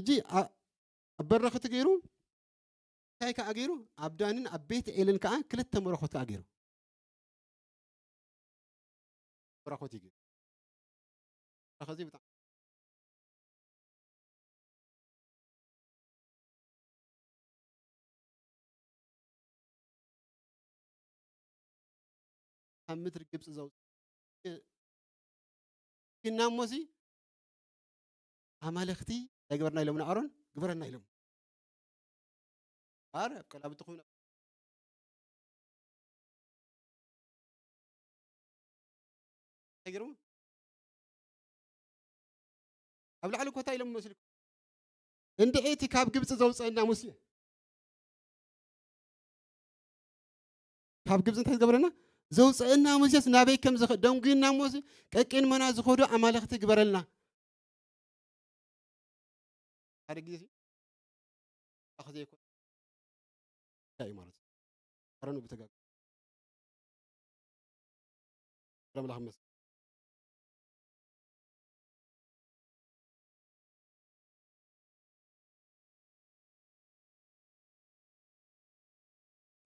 ሕጂ ኣ-፣ ኣብ በረኽቲ ገይሩ፣ እንታይ ከኣ ገይሩ? ኣብ ዳንን ኣብ ቤት ኤልን ከኣ ክልተ መረኾት ከኣ ገይሩ። መረኾት እዩ ገይሩ። መረኾት እዚ ብጣዕሚ ካብ ምድሪ ግብፂ ዘውፅእ ኢና እሞሲ ኣማልኽቲ እንታይ ግበርና ኢሎም ንኣሮን? ግበረና ኢሎም። ኣረ ኣብ ቀላብቲ ኮይኑ እንታይ ገይሮም? ኣብ ላዕሊ እኮ እንታይ ኢሎም መስልኩም? እንድዒ እቲ ካብ ግብፂ ዘውፀአና ሙሴ፣ ካብ ግብፂ እንታይ ዝገበረና? ዘውፀአና ሙሴስ ናበይ ከም ዝኸ-፣ ደንጉይና ሙሴ ቀቂን መና ዝኸዱ ኣማልኽቲ ግበረልና። ሓደ ግዜ ሲ-፣ ኣኽ ዘይኮነ እንታይ እዩ ማለት እዩ? ኣረኑ ብተጋግ-፣ ኣምላኽ ይመስገን።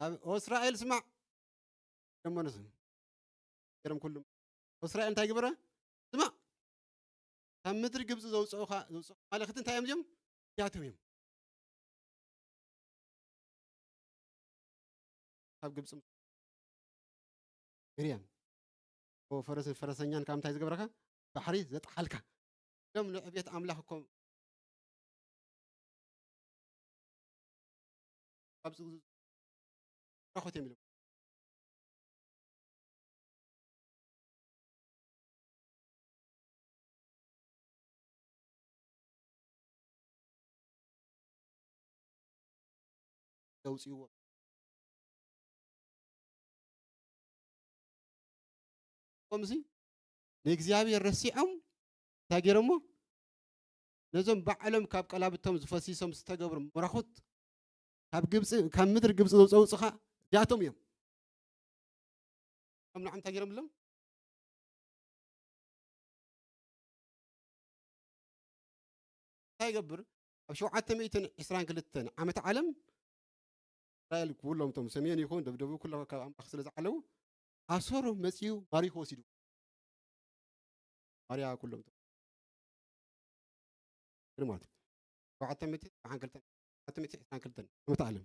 ኣብ እስራኤል ስማዕ፣ ደሞነስ ገርም ኩሉም እስራኤል እንታይ ግበረ? ስማዕ፣ ካብ ምድሪ ግብፂ ዘውፅኡኻ፣ ዘውፅኡ ማለኽቲ እንታይ እዮም እዚኦም? እዚኣቶም እዮም። ካብ ግብፂ ሚርያም፣ ኦ፣ ፈረስን ፈረሰኛን ካብ እንታይ ዝገብረካ? ባሕሪ ዘጥሓልካ። እዞም ንዕቤት ኣምላኽ እኮ ኣብ ዝ-፣ ረኾት እዮም ኢሎም። ዘውፅእዎ። ከምዚ ንእግዚኣብሔር ረሲዖም እንታይ ገይሮሞ? ነዞም ባዕሎም ካብ ቀላብቶም ዝፈሲሶም ዝተገብሩ መራኹት ካብ ግብፂ፣ ካብ ምድሪ ግብፂ ዘውፀውፅኻ እዚኣቶም እዮም። ከም ንዓም እንታይ ገይሮም ብሎም? እንታይ ይገብር? ኣብ ሸውዓተ ሚእትን ዕስራን ክልተን ዓመተ ዓለም እስራኤል ኩሎም እቶም ሰሜን ይኹን ደብደቡ ኩሎ ካብ ኣምላኽ ስለ ዝዓለዉ ኣሶር መጺኡ ማሪኹ ወሲዱ። ማርያ ኩሎም እቶም ግን ማለት እዩ። ሸውዓተ ሚእቲ ዓን ክልተን፣ ሸውዓተ ሚእቲ ዕስራን ክልተን ዓመተ ዓለም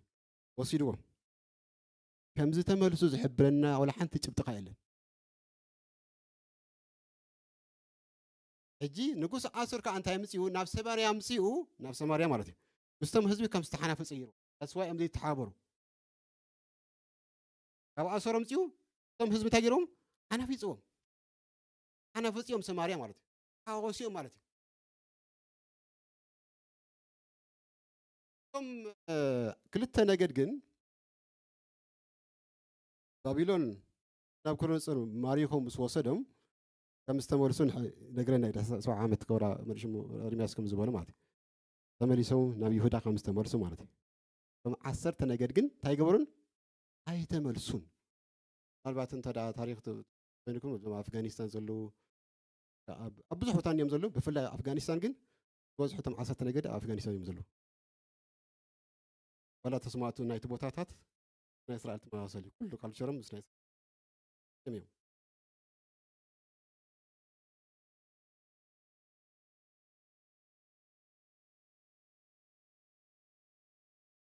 ወሲድዎም። ከም ዝተመልሱ ዝሕብረና ወላ ሓንቲ ጭብጢ ከኣ የለን። ሕጂ ንጉስ ኣሶር ከኣ እንታይ ኣምጺኡ? ናብ ሰማርያ ኣምጺኡ፣ ናብ ሰማርያ ማለት እዩ። ምስቶም ህዝቢ ከም ዝተሓናፈጸ ገይሩ። That's why እዮም ዘይተሓባበሩ። ካብ ኣሶር ኣምጺኡ፣ እቶም ህዝቢ እንታይ ገይሮም? ሓናፊጽዎም። ሓናፈጽዮም ሰማርያ ማለት እዩ። ሓዋወስዮም ማለት እዩ። እቶም፣ እ፣ ክልተ ነገድ ግን ባቢሎን ናብ ከርነጽር ማሪኹ ምስ ወሰዶም ከም ዝተመልሱ ንሕ-፣ ነግረና እዩ። ሰብዓ ዓመት ክገብራ መሊሱ እሞ ኤርምያስ ከም ዝበሎ ማለት እዩ። ተመሊሶም ናብ ይሁዳ ከም ዝተመልሱ ማለት እዩ። እቶም ዓሰርተ ነገድ ግን እንታይ ገበሩን? ኣይተመልሱን። ምናልባት እንተ ደኣ ታሪኽ ተ-፣ ኮይንኩም እዞም ኣፍጋኒስታን ዘለዉ ኣብ፣ ኣብ ብዙሕ ቦታ እዮም ዘለዉ። ብፍላይ ኣፍጋኒስታን ግን ዝበዝሑ እቶም ዓሰርተ ነገድ ኣብ ኣፍጋኒስታን እዮም ዘለዉ። ዋላ ተስማቱ ናይቲ ቦታታት ናይ እስራኤል ተመሳሰል እዩ። ኩሉ ካልቸሮም ምስ ናይ እስራኤል እዮም።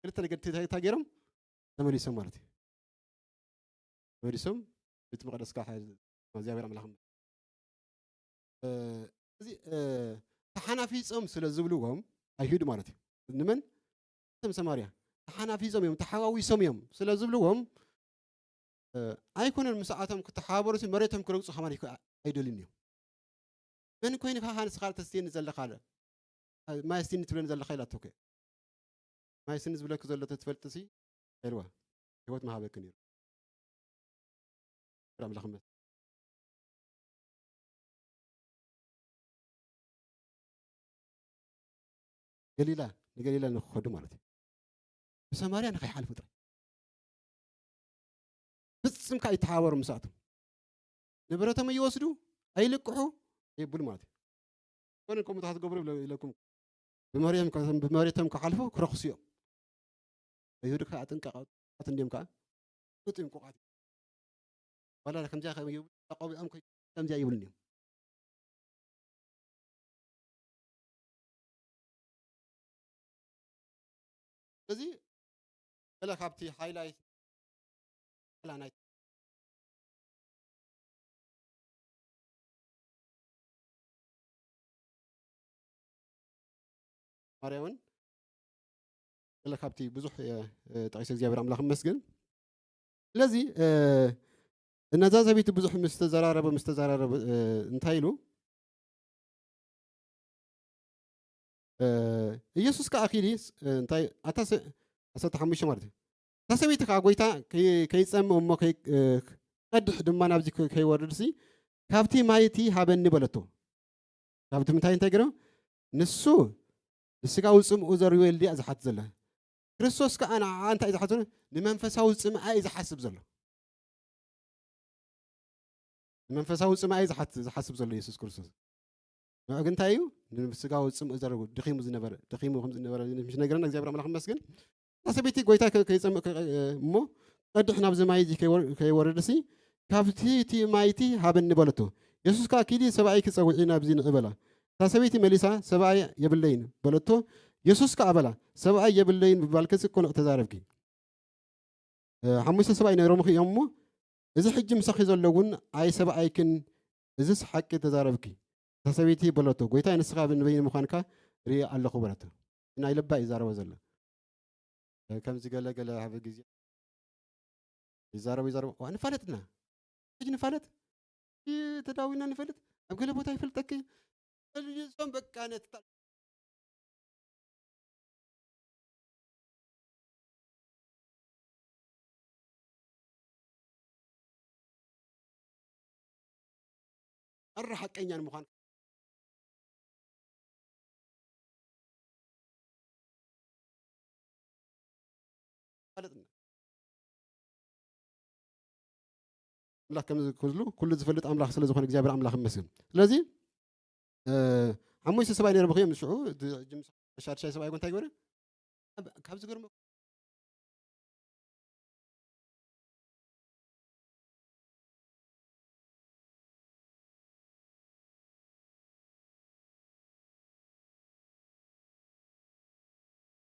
ክልተ ነገድ እንታይ፣ እንታይ ገይሮም? ተመሊሶም ማለት እዩ። ተመሊሶም ቤት መቕደስካ ሓ-፣ እግዚኣብሔር ኣምላኽ እ፣ እዚ፣ እ፣ ተሓናፊጾም ስለ ዝብልዎም ኣይሁድ ማለት እዩ። ንመን? እቶም ሰማርያ። ተሓናፊጾም እዮም፣ ተሓዋዊሶም እዮም ስለ ዝብልዎም፣ እ፣ ኣይኮነን ምስኣቶም ክተሓባበሩ፣ መሬቶም ክረግጹ ከማን ኣይኮ-፣ ኣይደልዩን እዮም። መን ኮይንካ ንስኻ ተስትየኒ ዘለኻ ኣለ? ማይ ኣስትየኒ ትብለኒ ዘለኻ ኢላቶ እኮ። ማይ ስኒ ዝብለኪ ዘሎ ተትፈልጥሲ፣ ኢልዋ፣ ህይወት ምሃበኪ ነይሩ። ክብሪ ኣምላኽ ይመስገን። ገሊላ፣ ንገሊላ ንክኸዱ ማለት እዩ። ብሰማርያ ንኸይሓልፉ ጥራይ። ፍጽም ከኣ ይተሓባበሩ ምስኣቶም። ንብረቶም ይወስዱ፣ ኣይልቅሑ፣ የብሉ ማለት እዩ። ኮነ ከምኡ ትገብሩ ኢለ-፣ ኢለኩም። ብመሬቶም ከ-፣ ብመሬቶም ክሓልፉ ክረኽሱ እዮም። ኣይሁድ ከዓ ጥንቃቓት እንዲዮም ከዓ ፍሉጥ እዮም፣ ቁቓት። ዋላ ከምዚኣ ከም ይብሉ፣ ተቐቢዖም ከይ-፣ ከምዚኣ ይብሉን እዮም። እዚ ገለ ካብቲ ሃይላይት፣ ገለ ናይ ማርያምን ገለ ካብቲ ብዙሕ፣ እ፣ እ፣ ጠቒሰ እግዚኣብሔር ኣምላኽ ይመስገን። ስለዚ፣ እ፣ ነዛ ሰበይቲ ብዙሕ ምስ ተዘራረበ፣ ምስ ተዘራረበ፣ እ፣ እንታይ ኢሉ? እ፣ ኢየሱስ ከኣ ኪዲ፣ እ፣ እንታይ፣ ኣታ ሰ-፣ ዓሰርተ ሓሙሽተ ማለት እዩ። እታ ሰበይቲ ከኣ፣ "ጐይታ፣ ከይ-፣ ከይጸምእ እሞ ከይ-፣ እ፣ ክቐድሕ ድማ ናብዚ ከ-፣ ከይወርድሲ፣ ካብቲ ማይ እቲ ሃበኒ" በለቶ። ካብቲ ምንታይ እንታይ ገይሩ? ንሱ ንስጋዊ ጽምኡ ዘርዌል ድያ ዝሓት ዘላ? ክርስቶስ ከኣ ንዓኣ እንታይ እዩ ዝሓት ዘሎ? ንመንፈሳዊ ጽምኣ እዩ ዝሓስብ ዘሎ። ንመንፈሳዊ ጽምኣ እዩ ዝሓት-፣ ዝሓስብ ዘሎ ኢየሱስ ክርስቶስ። ንዑ ግን እንታይ እዩ? ንስጋዊ ጽምኡ ዘርዌል፣ ደኺሙ ዝነበረ፣ ደኺሙ ከም ዝነበረ ምሽ ነገረና እግዚኣብሔር ኣምላኽ ይመስገን። እታ ሰበይቲ ጐይታ ከ-፣ ከይጸምእ ከ-፣ እሞ ቀድሕ ናብዚ ማይ እዚ ከይወር-፣ ከይወረድሲ ካብቲ እቲ ማይ እቲ ሃበኒ በለቶ። የሱስ ከኣ ኪዲ ሰብኣይኪ ጸውዒ ናብዚ ንዒ በላ። እታ ሰበይቲ መሊሳ ሰብኣይ የብለይን በለቶ። የሱስ ከኣ በላ ሰብኣይ የብለይን ምባልክሲ ቅኑዕ ተዛረብኪ። እ፣ ሓሙሽተ ሰብኣይ ነይሮምኺ እዮም እሞ፣ እዚ ሕጂ ምሳኺ ዘሎ እውን ኣይ ሰብኣይክን፣ እዝስ ሓቂ ተዛረብኪ። እታ ሰበይቲ በለቶ፣ "ጐይታይ፣ ንስኻ ንበይኑ ምዃንካ ርእየ ኣለኹ" በለቶ። ናይ ልባ እዩ ዝዛረቦ ዘሎ። እ፣ ከምዚ ገለ ገለ ኣብ ግዜ ይዛረቡ፣ ይዛረቡ። "ዋ፣ ንፋለጥና። ሕጂ ንፋለጥ። እ፣ ተዳዊና ንፈልጥ። ኣብ ገለ ቦታ ይፈልጠኪ." እዞም በቃ ነቲ ኣረ ሓቀኛ ንምዃን ፋለጥና። ኣምላኽ ከም ዝክሉ ኩሉ ዝፈልጥ ኣምላኽ ስለ ዝኾነ እግዚኣብሔር ኣምላኽ ይመስገን። ስለዚ፣ እ፣ ሓሙሽተ ሰብኣይ ነይሮም እዮም፣ ሽዑ፣ እቲ ሕጂ ምስ ሻድሻይ ሰብኣይ እንታይ ገበረ? ካብ፣ ካብ ዝገርመ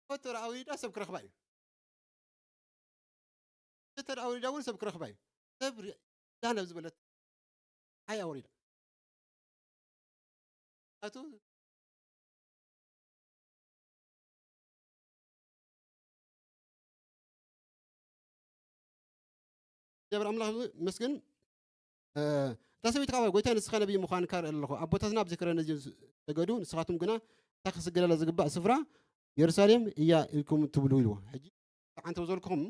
ፎቶ ኣውሪዳ ሰብ ክረኽባ እዩ። ፎቶ ኣውሪዳ እውን ሰብ ክረኽባ እዩ። ሰብ ሪ-፣ ዳን ኣብ ዝበለት ኣይ ኣውሪዳ። ኣቱ እግዚኣብሔር ኣምላኽ ይመስገን። እ፣ እታ ሰበይቲ ከዓ፣ "ጐይታይ፣ ንስኻ ነቢይ ምዃንካ እርኢ ኣለኹ። ኣቦታትና ኣብዚ ከረን እዚ ሰገዱ፣ ንስኻትኩም ግና እታ ክስገደላ ዝግባእ ስፍራ የሩሳሌም እያ ኢልኩም ትብሉ" ኢልዎ። ሕጂ ኣንተ ዘልኩም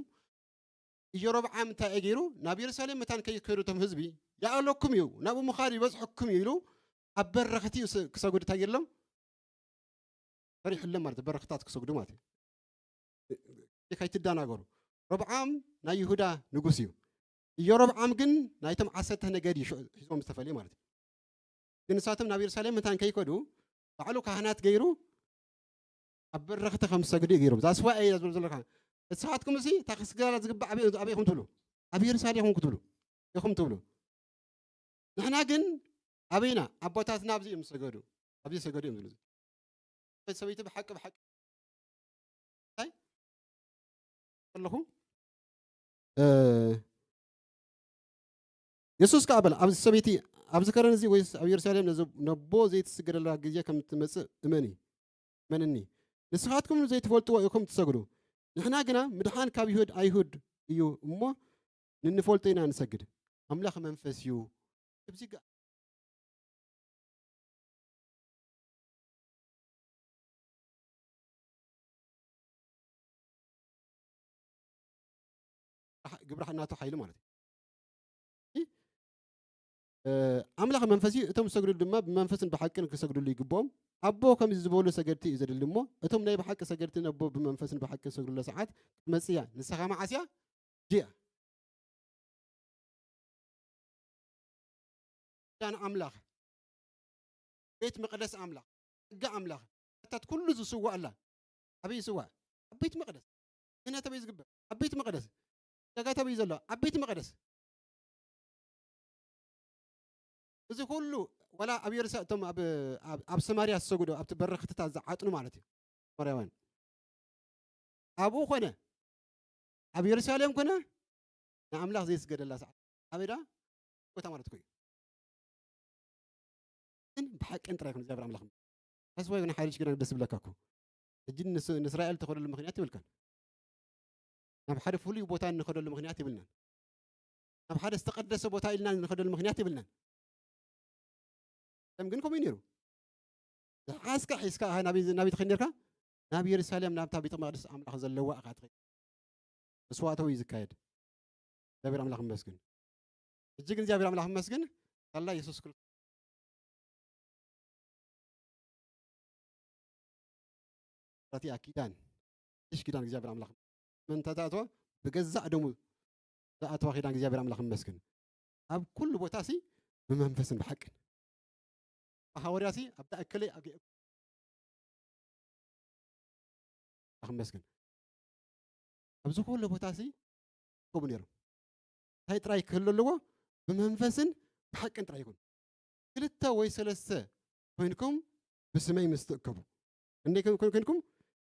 ኢዮሮብዓም እንታይ እዩ ገይሩ? ናብ የሩሳሌም መታን ከይከዱ እቶም ህዝቢ፣ "ይኣለኩም እዩ፣ ናብኡ ምኻድ ይበጽሐኩም እዩ" ኢሉ ኣብ በረኽቲ እዩ ስ-፣ ክሰግዱ እንታይ ገይርሎም? ፈሪሕሎም ማለት እዩ፣ በረኽታት ክሰግዱ ማለት እዩ። ከይትደናገሩ። ሮብዓም ናይ ይሁዳ ንጉስ እዩ። ኢዮሮብዓም ግን ናይቶም ዓሰርተ ነገድ እዩ ሽዑ ሒዝዎም ዝተፈልየ ማለት እዩ። ግን ንሳቶም ናብ የሩሳሌም መታን ከይከዱ ባዕሉ ካህናት ገይሩ ኣብ በረኽቲ ከም ዝሰግዱ እዩ ገይሮም። ዛስዋ እየ ዝብል ዘለካ። ንስኻትኩም እዚ እታ ክስገዳ ዝግባእ ኣበይ፣ ኣበይ ኢኹም ትብሉ? ኣብ የሩሳሌም ኢኹም ክትብሉ፣ ኢኹም ትብሉ። ንሕና ግን ኣበይና? ኣቦታትና ኣብዚ እዮም ዝሰገዱ፣ ኣብዚ ይሰገዱ እዮም ዝብሉ። ሰበይቲ ብሓቂ፣ ብሓቂ እንታይ ኣለኹ? እ፣ የሱስ ከኣ በላ፣ ኣብዚ ሰበይቲ፣ "ኣብዚ ከረን እዚ ወይስ ኣብ የሩሳሌም ነዚ፣ ነቦ ዘይትስገደላ ግዜ ከም ትመጽእ እመኒ፣ እመንኒ። ንስኻትኩም ዘይትፈልጥዎ ኢኹም ትሰግዱ፣ ንሕና ግና ምድሓን ካብ ይሁድ፣ ኣይሁድ እዩ እሞ ንንፈልጦ ኢና ንሰግድ። ኣምላኽ መንፈስ እዩ። ኣብዚ ጋ-" ግብረ እናቱ ሓይሊ ማለት እዩ። እ፣ ኣምላኽ መንፈስ እዩ፣ እቶም ዝሰግድሉ ድማ ብመንፈስን ብሓቅን ክሰግድሉ ይግብኦም። ኣቦ ከምዚ ዝበሉ ሰገድቲ እዩ ዘድሊ እሞ፣ እቶም ናይ ብሓቂ ሰገድቲ ነቦ ብመንፈስን ብሓቅን ዝሰግድሉ ሰዓት ክትመጽእ እያ። ንስኻ መዓስ እያ? ሕጂ እያ። ኪዳን ኣምላኽ፣ ቤት መቕደስ ኣምላኽ፣ ጸጋ ኣምላኽ፣ እታ ኩሉ ዝስዋእ ኣላ። ኣበይ ይስዋእ? ኣብ ቤት መቕደስ። ክህነት ኣበይ ዝግበር? ኣብ ቤት መቕደስ። ጸጋ ኣበይ ዘሎ? ኣብ ቤት መቕደስ። እዚ ኩሉ ዋላ ኣብ የሩሳ-፣ እቶም ኣብ፣ ኣብ፣ ኣብ ሰማርያ ዝሰግዱ ኣብቲ በረኽትታት ዝዓጥኑ ማለት እዩ። ሰማርያውያን። ኣብኡ ኮነ፣ ኣብ የሩሳሌም ኮነ፣ ንኣምላኽ ዘይስገደላ ሰዓት ኣበይ ደኣ? ቦታ ማለት እኮ እዩ። ግን ብሓቅን ጥራይ ይኹን እግዚኣብሔር ኣምላኽ። ሓስዋይ ግን ሓድሽ ኪዳን ደስ ይብለካ እኮ። ሕጂ ንስ-፣ ንእስራኤል ተኸደሉ ምኽንያት ይብልካን። ናብ ሓደ ፍሉይ ቦታ እንኸደሉ ምኽንያት ይብልናን። ናብ ሓደ ዝተቐደሰ ቦታ ኢልና እንኸደሉ ምኽንያት ይብልናን። ከም ግን ከምኡ እዩ ነይሩ። ዝሓዝካ ሒዝካ፣ ኣሃ፣ ናበይ፣ ናበይ ትኸይድ ነርካ? ናብ የሩሳሌም፣ ናብታ ቤተ መቕደስ ኣምላኽ ዘለዋ ኢኻ ትኸይድ። መስዋዕታዊ እዩ ዝካየድ። እግዚኣብሔር ኣምላኽ ይመስገን። ሕጂ ግን እግዚኣብሔር ኣምላኽ ይመስገን፣ ሳላ የሱስ ክርስቶስ ኣቲኣ ኪዳን፣ ሓድሽ ኪዳን እግዚኣብሔር ኣምላኽ መን ተኣትዋ? ብገዛእ ደሙ ዝኣተዋ ኪዳን እግዚኣብሔር ኣምላኽ ይመስገን። ኣብ ኩሉ ቦታ ሲ ብመንፈስን ብሓቅን። ሃዋርያ ሲ ኣብ ተኣከለ ኣገ-፣ ኣምላኽ ይመስገን። ኣብ ዝኾነ ቦታ ሲ ከምኡ ነይሮም። እንታይ ጥራይ ክህሉ ኣለዎ? ብመንፈስን ብሓቅን ጥራይ ይኹን። ክልተ ወይ ሰለስተ ኮይንኩም ብስመይ ምስ ትእከቡ። እንደ ኮን-፣ ኮን-፣ ኮንኩም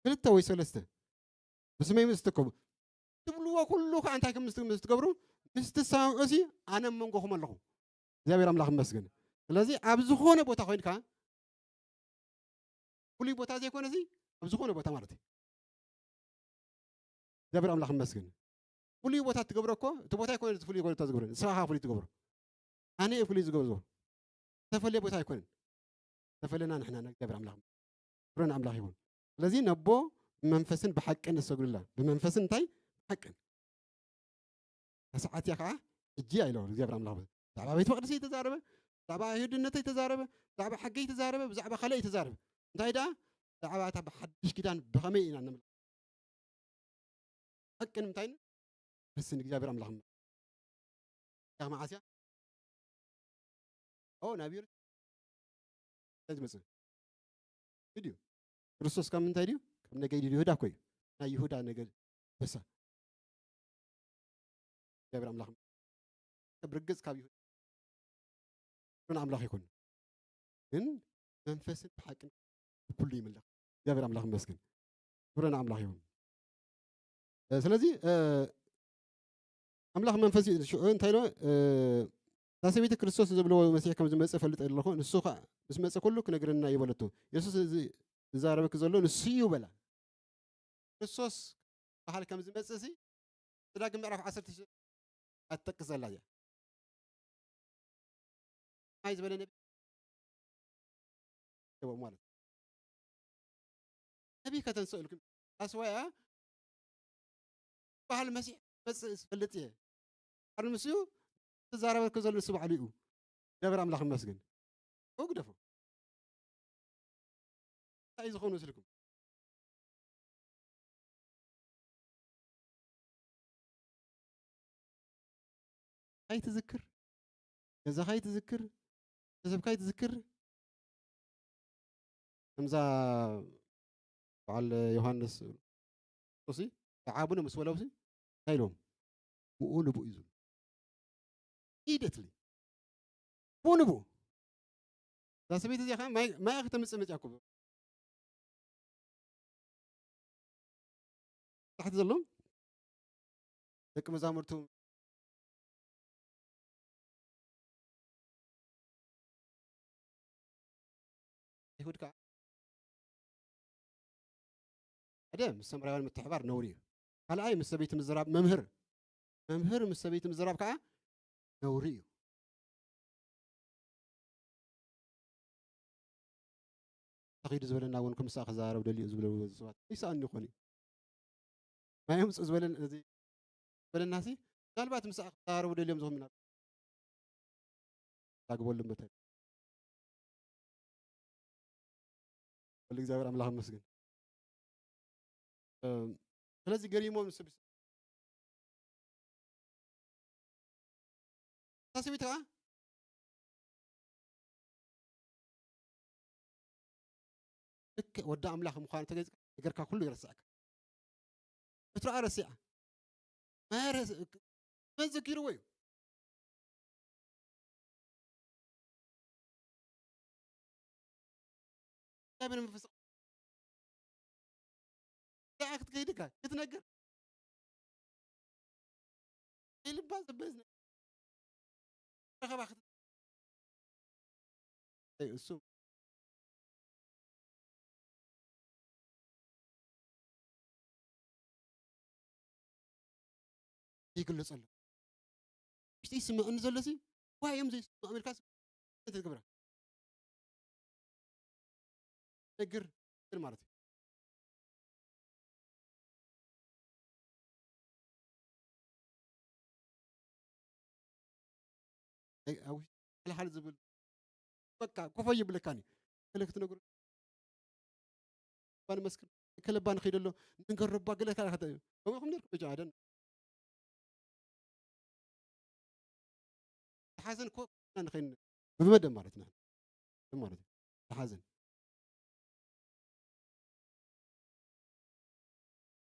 ክልተ ወይ ሰለስተ ብስመይ ምስ ትእከቡ። ትብልዎ ኩሉ ከኣ እንታይ ከም ምስ፣ ምስ ትገብሩ፣ ምስ ትሰማምዑ ሲ ኣነ ኣብ መንጎኹም ኣለኹ። እግዚኣብሔር ኣምላኽ ይመስገን። ስለዚ ኣብ ዝኾነ ቦታ ኮይንካ፣ ፍሉይ ቦታ ዘይኮነ ሲ ኣብ ዝኾነ ቦታ ማለት እዩ። እግዚኣብሔር ኣምላኽ ይመስገን። ፍሉይ ቦታ ትገብሮ እኮ፣ እቲ ቦታ ኣይኮነ እቲ ፍሉይ ቦታ ዝገብሮ፣ ንስኻ ፍሉይ ትገብሮ። ኣነ እየ ፍሉይ ዝገብሮ። ዝተፈለየ ቦታ ኣይኮነን። ዝተፈለና ንሕና፣ ንእግዚኣብሔር ኣምላኽ። ክብሪ ንኣምላኽ ይኹን። ስለዚ ነቦ ብመንፈስን ብሓቅን ንሰግዱላ። ብመንፈስን እንታይ? ብሓቅን። እታ ሰዓት እያ ከዓ ሕጂ እያ ኢሎ እግዚኣብሔር ኣምላኽ። ብዛዕባ ቤት መቕደስ እየተዛረበ፣ ብዛዕባ ኣይሁድነት እየተዛረበ፣ ብዛዕባ ሕገ እየተዛረበ፣ ብዛዕባ ካልእ እየተዛረበ። እንታይ ደኣ? ብዛዕባ እታ ብሓድሽ ኪዳን ብኸመይ ኢና ነምልኽ? ሓቂ ንምንታይ? ንሕስን እግዚኣብሔር ኣምላኽ እሞ። እታ መዓስ እያ? ኦ፣ ናብ የሩሳሌም ዝመጽእ። እዩ ድዩ? ክርስቶስ ካብ ምንታይ ድዩ? ካብ ነገድ ይሁዳ እኮ እዩ። ናይ ይሁዳ ነገድ በሳ። እግዚኣብሔር ኣምላኽ። ካብ ርግጽ ካብ ይሁዳ። ክብሪ ንኣምላኽ ይኹን። ግን መንፈስን ብሓቅን ኩሉ ይምለኽ። እግዚኣብሔር ኣምላኽ ይመስገን። ክብሪ ንኣምላኽ ይኹን። እ፣ ስለዚ፣ እ፣ ኣምላኽ መንፈስ እዩ። ሽዑ እንታይ ኢሎ? እ፣ እታ ሰበይቲ ክርስቶስ ዝብልዎ መሲሕ ከም ዝመጽእ እፈልጥ ኣለኹ። ንሱ ኸኣ ምስ መጸ ኩሉ ክነግረና እዩ በለቶ። የሱስ እዚ ዝዛረበኪ ዘሎ ንሱ እዩ በላ። ክርስቶስ በዓል ከም ዝመጽእ ሲ፣ እቲ ዳግም ምዕራፍ ዓሰርተ ሸ-፣ ኣትጠቅስ ዘላ እያ። ከማይ ዝበለ ነቢ፣ ማለት ነቢ ከተንስእ ኢልኩም ኣስዋያ በዓል መሲሕ መጽእ ዝፈልጥ እየ። በዓል ምስኡ ትዛረበልኩ ዘሎ ንሱ ባዕሉ እዩ። እግዚኣብሔር ኣምላኽ ይመስገን። እው ግደፎ። እንታይ ዝኾኑ መስልኩም? ኣይትዝክር፣ ገዛኻ ኣይትዝክር፣ ቤተሰብካ ኣይትዝክር። ከምዛ በዓል ዮሃንስ እሱ ዓቡነ ምስ ወለውሲ እንታይ ኢሎም? ብኡ ንብኡ እዩ ዝብሉ። ኢደትሊ። ብኡ ንብኡ። እዛ ሰበይቲ እዚኣ ኸዓ ማይ፣ ማይ ከተምጽእ መጽያ እኮ። ታሕቲ ዘሎም ደቂ መዛሙርቱ ኣይሁድ ከኣ ሓደ ምስ ሰማርያውያን ምትሕባር ነውሪ እዩ። ካልኣይ ምስ ሰበይቲ ምዝራብ፣ መምህር፣ መምህር ምስ ሰበይቲ ምዝራብ ከኣ ነውሪ እዩ። ተኺዱ ዝበለና እውን ክምሳእ ክዘራረብ ደልዩ ዝብለዎ ሰባት ይሰኣን ይኾን እዩ። ማይ ኣምጽኡ ዝበለን፣ እዚ ዝበለና ሲ፣ ምናልባት ምሳእ ክዘራረቡ ደልዮም ዝኾኑ ምናልባት ዛግበሉ መተን። ወልድ እግዚኣብሔር ኣምላኽ ይመስገን። እም፣ ስለዚ ገሪሞም ንሱ ቢስ-፣ እታ ሰበይቲ ከኣ፣ ልክዕ ወዲ ኣምላኽ ምዃኑ ተገይጽካ ነገርካ ኩሉ ይረስዐካ። ዕትሮኣ ረሲዓ። መን ዘኪርዎ እዩ? እግዚኣብሔር መንፈስ እዚኣ ክትከይድ እካ ክትነግር ኢልባ ዘበዝ ረኸባ ክት-፣ እሱ ይግለጸሉ። ውሽጢ ይስምዐኒ ዘሎ ሲ ዋይ እዮም ዘይስምዑ ኣሜሪካ ሲ እንታይ ትገብራ? ነግር ነግር ማለት እዩ። ኣይ፣ ኣብ ውሽጢ ሓልሓል ዝብል በቃ ኮፎ ይብለካኒ። ገለ ክትነግሩ ባን መስክር ከለባ ንኸይድ ኣሎ ንገረባ ገለ ካልእ ከምኡኹም ነርኩም ብቻ ኣደን ተሓዘን ኮ ንኸይድ ብመደብ ማለት ነው ማለት እዩ። ተሓዘን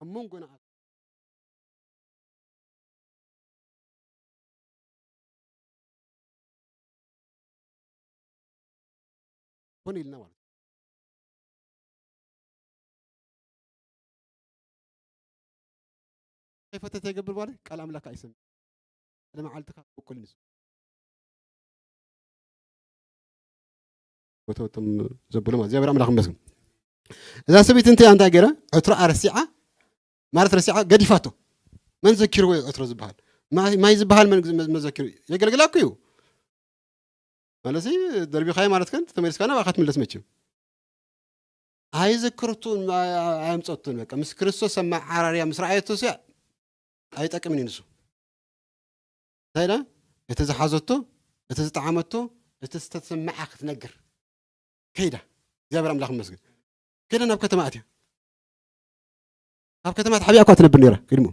ኣብ መንጎና ኮን ኢልና ማለት ከይፈተተ ይገብር ማለት ቃል ኣምላክ ኣይሰምዕ። ቅድሚ ዓልትኻ ብቁል ንሱ ወተወቶም ዘብሎም እግዚኣብሔር ኣምላኽ ይመስገን። እዛ ሰበይቲ እንታይ እንታይ ገይራ ዕትሮኣ ረሲዓ ማለት ረሲዓ ገዲፋቶ። መን ዘኪርዎ እዩ ዕትሮ ዝበሃል? ማይ ዝበሃል መን መዘኪሩ? የገልግላኩ እዩ ማለት ደርቢኻዮ ማለት ከን ተመሊስካ ናባኻ ትምለስ መችም ኣይዘክርቱን ኣየምፀቱን በቃ ምስ ክርስቶስ ኣብ መዓራርያ ምስ ረኣየቶ ሲያ ኣይጠቅምን እዩ ንሱ እንታይ ዳ እቲ ዝሓዘቶ እቲ ዝጠዓመቶ እቲ ዝተሰምዓ ክትነግር ከይዳ እግዚኣብሔር ኣምላኽ መስግን ከይዳ ናብ ከተማ ኣትያ ኣብ ከተማ ተሓቢኣ እኳ ትነብር ነይራ ቅድሞ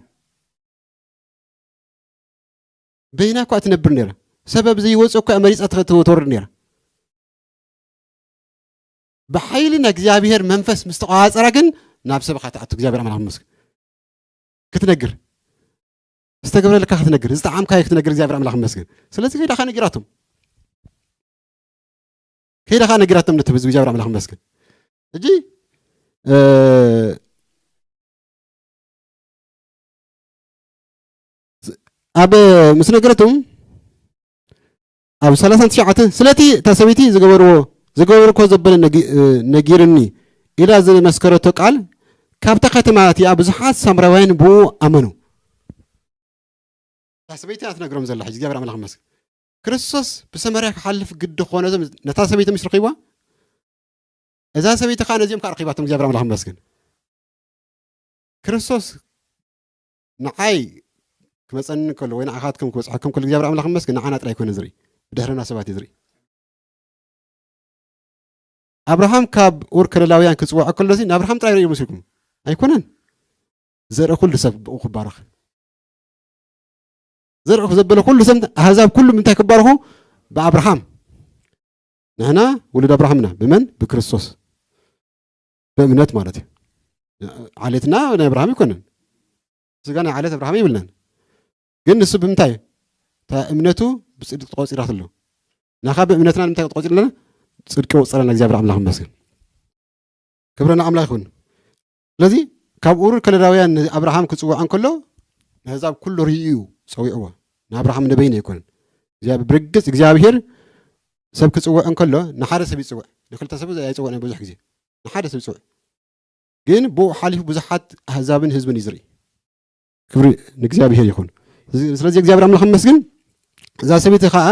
በይና እኳ ትነብር ነይራ ሰበብ ዘይወፅ እኳ መሪፃ ትወርድ ነይራ ብሓይሊ ናይ እግዚኣብሔር መንፈስ ምስ ተቋዋፀራ ግን ናብ ሰብኻ ትኣቱ እግዚኣብሔር ኣምላኽ መስግን ክትነግር ዝተገብረልካ ክትነግር ዝጠዓምካዮ ክትነግር እግዚኣብሔር ኣምላኽ መስግን ስለዚ ከይዳኻ ነጊራቶም ከይዳኻ ነጊራቶም ነቲ ህዝቢ እግዚኣብሔር ኣምላኽ መስግን እጂ ኣብ ምስ ነገረቶም ኣብ ሰላሳን ትሽዓተ ስለቲ እታ ሰበይቲ ዝገበርዎ ዝገበርኮ ዘበለ ነጊርኒ ኢላ ዝመስከረቶ ቃል ካብታ ከተማ እቲኣ ብዙሓት ሳምራውያን ብኡ ኣመኑ። እታ ሰበይቲ እያ ትነግሮም ዘላ ሕጂ እግዚኣብሔር ኣምላኽ ይመስገን። ክርስቶስ ብሰማርያ ክሓልፍ ግዲ ኮነ ነታ ሰበይቲ ምስ ረኺብዋ እዛ ሰበይቲ ከዓ ነዚኦም ከዓ ረኺባቶም እግዚኣብሔር ኣምላኽ ይመስገን። ክርስቶስ ንዓይ ክመፀኒ ከሎ ወይ ንዓኻትኩም ክበፅሐኩም ከሎ እግዚኣብሔር ኣምላኽ ይመስገን ንዓና ጥራይ ኮነ ዝርኢ ብድሕርና ሰባት እዩ ዝርኢ። ኣብርሃም ካብ ኡር ከለላውያን ክፅዋዕ ከሎሲ ንኣብርሃም ጥራይ ርእዩ መስልኩም ኣይኮነን። ዘርኢ ኩሉ ሰብ ብኡ ክባረኽ ዘርኢ ዘበለ ኩሉ ሰብ ኣህዛብ ኩሉ ምንታይ ክባረኹ ብኣብርሃም ንሕና ውሉድ ኣብርሃም ኢና ብመን ብክርስቶስ ብእምነት ማለት እዩ ዓሌትና ናይ ኣብርሃም ይኮነን ስጋ ናይ ዓሌት ኣብርሃም ይብልናን ግን ንሱ ብምንታይ እታ እምነቱ ብፅድቂ ተቆፂራት ኣሎ ናኻ ብእምነትና ንምንታይ ተቆፂርለና ፅድቂ ወፅረና እግዚኣብሔር ኣምላኽ መስገን ክብረ ንኣምላኽ ይኹን ስለዚ ካብ ኡር ከለዳውያን ንኣብርሃም ክፅውዖ እንከሎ ንህዛብ ኩሉ ርእዩ እዩ ፀዊዕዎ ንኣብርሃም ነበይን ኣይኮነን ብርግፅ እግዚኣብሔር ሰብ ክፅውዕ እንከሎ ንሓደ ሰብ ይፅውዕ ንክልተ ሰብ ኣይፅውዕ ብዙሕ ግዜ ንሓደ ሰብ ይፅውዕ ግን ብኡ ሓሊፉ ብዙሓት ኣህዛብን ህዝብን እዩ ዝርኢ ክብሪ ንእግዚኣብሔር ይኹን ስለዚ እግዚኣብሔር ኣምላኽ መስግን እዛ ሰበይቲ ከዓ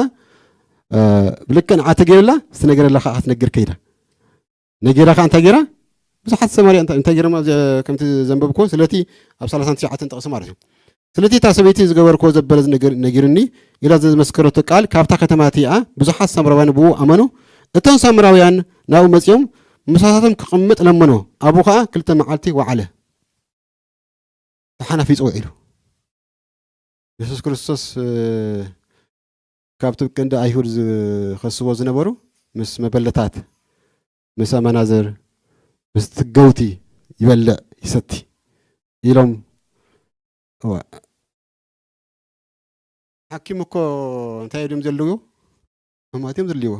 ብልክዕ ንዓ ተገይርላ ዝተነገረላ ከዓ ክትነግር ከይዳ ነጌራ ከዓ እንታይ ገይራ ብዙሓት ሰማርያ እንታይ ገይሮማ ከምቲ ዘንበብኮ ስለቲ ኣብ ሰላሳን ትሽዓተን ጥቕሲ ማለት እዩ ስለቲ እታ ሰበይቲ ዝገበርክዎ ዘበለ ነጊርኒ ኢላ ዝመስከረቶ ቃል ካብታ ከተማ እቲኣ ብዙሓት ሳምራውያን ብኡ ኣመኑ እቶም ሳምራውያን ናብኡ መፂኦም ምሳታቶም ክቕምጥ ለመኖ ኣብኡ ከዓ ክልተ መዓልቲ ወዓለ ተሓናፊጹ ውዒሉ የሱስ ክርስቶስ ካብቲ ቀንዲ ኣይሁድ ዝኸስዎ ዝነበሩ ምስ መበለታት ምስ ኣመናዝር ምስቲ ገውቲ ይበልዕ ይሰቲ ኢሎም። እዋ፣ ሓኪም እኮ እንታይ እዮም ዘለዉ? ሕማት እዮም ዘድልይዎ።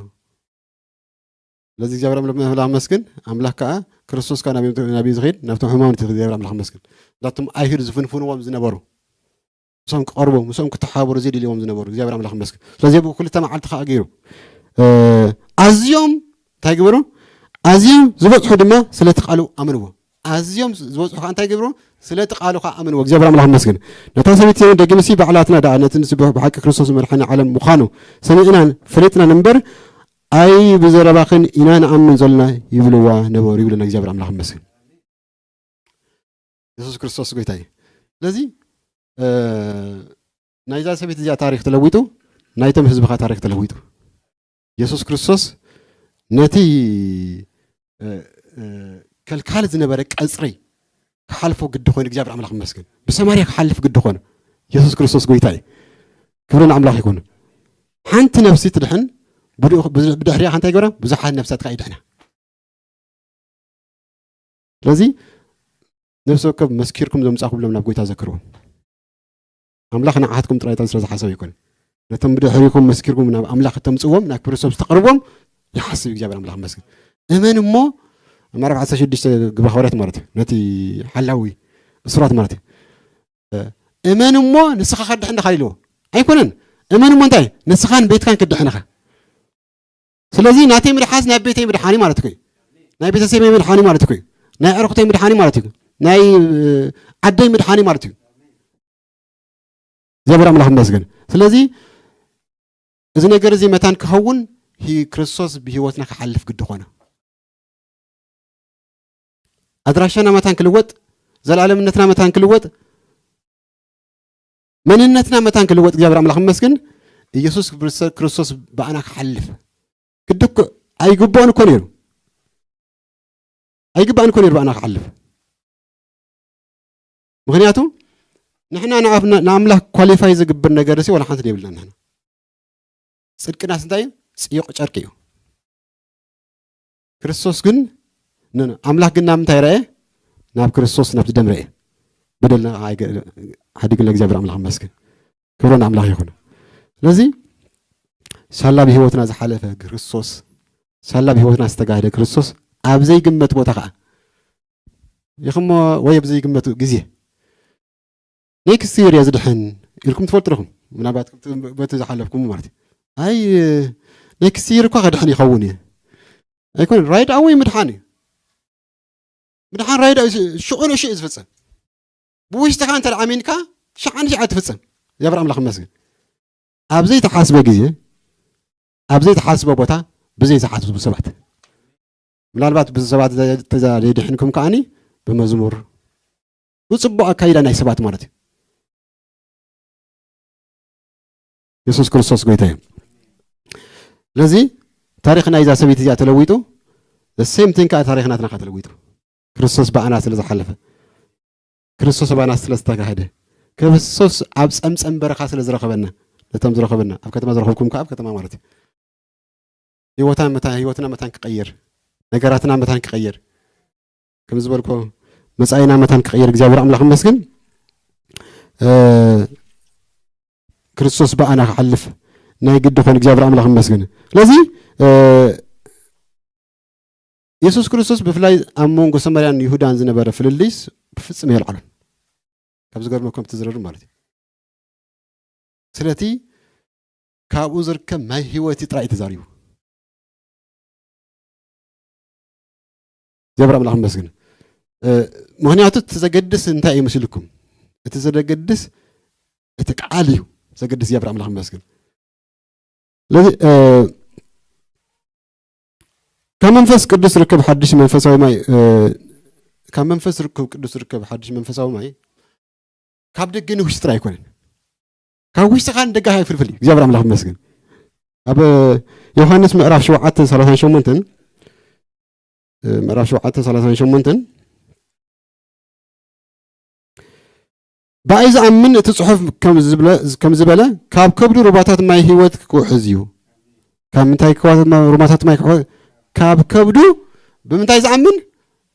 ስለዚ እግዚኣብሔር ኣምላኽ ኣመስግን። ኣምላኽ ከዓ ክርስቶስ ከዓ ናብ ናብ ዝኸይድ ናብቶም ሕማም እቲ እግዚኣብሔር ኣምላኽ ኣመስግን። ናብቶም ኣይሁድ ዝፍንፍንዎም ዝነበሩ፣ ምስኦም ክቐርቡ፣ ምስኦም ክተሓባበሩ ዘድልይዎም ዝነበሩ እግዚኣብሔር ኣምላኽ ኣመስግን። ስለዚ ብክልተ መዓልቲ ከዓ ገይሩ፣ እ፣ ኣዝዮም እንታይ ግበሩ? ኣዝዮም ዝበፅሑ ድማ ስለቲ ቃሉ ኣመንዎ። ኣዝዮም ዝበፅሑ ከዓ እንታይ ግብሩ? ስለቲ ቃሉ ከዓ ኣመንዎ። እግዚኣብሔር ኣምላኽ ኣመስግን። ነታ ሰበይቲ እውን ደጊምሲ ባዕላትና ደኣ ነቲ ንሱ ብሓቂ ክርስቶስ መድሓኒ ዓለም ምዃኑ ሰሚዕናን ፈሊጥናን እምበር፣ ኣይ ብዘረባኽን ኢና ንኣምን ዘለና ይብልዋ ነበሩ ይብለና እግዚኣብሔር ኣምላኽ ኣመስግን። የሱስ ክርስቶስ ጎይታ እዩ። ስለዚ፣ እ፣ ናይዛ ሰበይቲ እዚኣ ታሪኽ ተለዊጡ፣ ናይቶም ህዝብኻ ታሪኽ ተለዊጡ። የሱስ ክርስቶስ ነቲ፣ እ፣ እ፣ ከልካሊ ዝነበረ ቀጽሪ ክሓልፎ ግዲ ኮይኑ፣ እግዚኣብሔር ኣምላኽ ይመስገን። ብሰማርያ ክሓልፍ ግዲ ኮነ። የሱስ ክርስቶስ ጎይታ እዩ። ክብሪ ንኣምላኽ ይኹን። ሓንቲ ነፍሲ ትድሕን፣ ብድኡ-፣ ብድሕሪኣ እንታይ ይገብራ? ብዙሓት ነፍሳት ከዓ ይድሕና። ስለዚ ነፍሲ ወከፍ መስኪርኩም ዘምጻኹም ሎም ናብ ጎይታ ዘክርዎ። ኣምላኽ ንዓኻትኩም ጥራይ ስለ ዝሓሰብ ኣይኮነን። ነቶም ብድሕሪኹም መስኪርኩም ናብ ኣምላኽ እተምጽዎም፣ ናብ ክርስቶስ ተቕርቦም ይሓስብ እግዚኣብሔር ኣምላኽ ይመስገን። እመን እሞ፣ ኣብ ምዕራፍ ዓሰርተ ሽዱሽተ ግብረ ሃዋርያት ማለት እዩ። ነቲ ሓላዊ እሱራት ማለት እዩ። እመን እሞ ንስኻ ከድሕን ዲኻ ኢልዎ። ኣይኮነን። እመን እሞ እንታይ? ንስኻን ቤትካን ክድሕን ኢኻ። ስለዚ ናተይ ምድሓንስ ናይ ቤተይ ምድሓን እዩ ማለት እኮ እዩ። ናይ ቤተሰበይ ምድሓን እዩ ማለት እኮ እዩ። ናይ ኣዕሩኽተይ ምድሓን እዩ ማለት እዩ። ናይ፣ እ፣ ዓደይ ምድሓን እዩ ማለት እዩ። እግዚኣብሔር ኣምላኽ ይመስገን። ስለዚ እዚ ነገር እዚ መታን ክኸውን ሂ-፣ ክርስቶስ ብህይወትና ክሓልፍ ግዲ ኾነ። ኣድራሻና መታን ክልወጥ፣ ዘላለምነትና መታን ክልወጥ፣ መንነትና መታን ክልወጥ እግዚኣብሔር ኣምላኽ ይመስገን። ኢየሱስ ክርስቶስ ብኣና ክሓልፍ ግዲ እኮ ኣይግብኦን እኮ ነይሩ። ኣይግባእን እኮ ነይሩ ብኣና ክሓልፍ። ምኽንያቱ ንሕና ንኣብ-፣ ንኣምላኽ ኳሊፋይ ዝግብር ነገር ሲ ዋላ ሓንቲ የብልና ንሕና። ጽድቅናስ እንታይ እዩ? ጽዩቕ ጨርቂ እዩ። ክርስቶስ ግን፣ ን-፣ ን-፣ ኣምላኽ ግን ናብ ምንታይ ረኣየ? ናብ ክርስቶስ፣ ናብቲ ደም ረኣየ። በደልና ኣይገ-፣ ሓዲግና እግዚኣብሔር ኣምላኽ ይመስገን። ክብሪ ንኣምላኽ ይኹን። ስለዚ ሳላ ብህይወትና ዝሓለፈ ክርስቶስ፣ ሳላ ብህይወትና ዝተጋህደ ክርስቶስ ኣብ ዘይግመት ቦታ ኸዓ ኢኹሞ ወይ ኣብ ዘይግመት ግዜ ኔክስት ይር እየ ዝድሕን ኢልኩም ትፈልጡ ዲኹም? ምናልባት በቲ ዝሓለፍኩም ማለት እዩ። ኣይ፣ ኔክስት ይር እኳ ከድሕን ይኸውን እየ። ኣይኮነን፣ ራይድ ኣወይ ምድሓን እዩ። ምድሓን ራይድ ኣወይ ሽዑ ንሽዑ እዩ ዝፍጸም። ብውሽጥኻ እንተ ደኣ ኣሚንካ፣ ሽዓ ንሽዓ ትፍጸም። እግዚኣብሔር ኣምላኽ ይመስገን። ኣብ ዘይተሓስበ ግዜ፣ ኣብ ዘይተሓስበ ቦታ፣ ብዘይ ዝሓስቡ ሰባት። ምናልባት ብሰባት ዘ-፣ ተዛ-፣ ዘይድሕንኩም ከኣኒ ብመዝሙር፣ ብጽቡቕ ኣካይዳ ናይ ሰባት ማለት እዩ። የሱስ ክርስቶስ ጎይታ እዩ። ስለዚ ታሪኽ ናይዛ ሰበይቲ እዚኣ ተለዊጡ፣ the same thing ከኣ ታሪኽ ናትና ከኣ ተለዊጡ። ክርስቶስ ብኣና ስለ ዝሓለፈ፣ ክርስቶስ ብኣና ስለ ዝተጋህደ፣ ክርስቶስ ኣብ ጸምጸም በረኻ ስለ ዝረኸበና፣ ነቶም ዝረኸበና፣ ኣብ ከተማ ዝረኸብኩም ከኣ ኣብ ከተማ ማለት እዩ። ህይወትና መታ-፣ ህይወትና መታን ክቐይር፣ ነገራትና መታን ክቐይር፣ ከም ዝበልኮ መጻኢና መታን ክቐይር እግዚኣብሔር ኣምላኽ ይመስገን። እ፣ ክርስቶስ ብኣና ክሓልፍ ናይ ግዲ ኾነ እግዚኣብሔር ኣምላኽ ይመስገን። ስለዚ፣ እ፣ የሱስ ክርስቶስ ብፍላይ ኣብ መንጎ ሰማርያን ይሁዳን ዝነበረ ፍልልይስ ብፍጽም የልዓሎን። ካብ ዝገርመኩም ትዝረሩ ማለት እዩ። ስለቲ ካብኡ ዝርከብ ማይ ህይወት እዩ ጥራይ ተዛሪቡ። እግዚኣብሔር ኣምላኽ ይመስገን። እ፣ ምኽንያቱ እቲ ዘገድስ እንታይ እዩ መሲልኩም? እቲ ዘገድስ እቲ ቃል እዩ ዘገድስ። እግዚኣብሔር ኣምላኽ ይመስገን። ስለዚ፣ እ፣ ካብ መንፈስ ቅዱስ ርከብ ሓድሽ መንፈሳዊ ማይ፣ እ፣ ካብ መንፈስ ርክብ ቅዱስ ርከብ ሓድሽ መንፈሳዊ ማይ ካብ ደገ ንውሽጢ ጥራይ ኣይኮነን። ካብ ውሽጥኻ ንደገኻ ይፍልፍል እዩ። እግዚኣብሔር ኣምላኽ ይመስገን። ኣብ ዮሃንስ ምዕራፍ ሸውዓተ ሰላሳን ሸሞንተን፣ እ፣ ምዕራፍ ሸውዓተ ሰላሳን ሸሞንተን፣ ብኣይ ዝኣምን እቲ ጽሑፍ ከም ዝብለ-፣ ከም ዝበለ፣ ካብ ከብዱ ሩባታት ማይ ህይወት ክውሕዝ እዩ። ካብ ምንታይ ክዋ-፣ ሩባታት ማይ ክውሕ-፣ ካብ ከብዱ ብምንታይ ዝኣምን?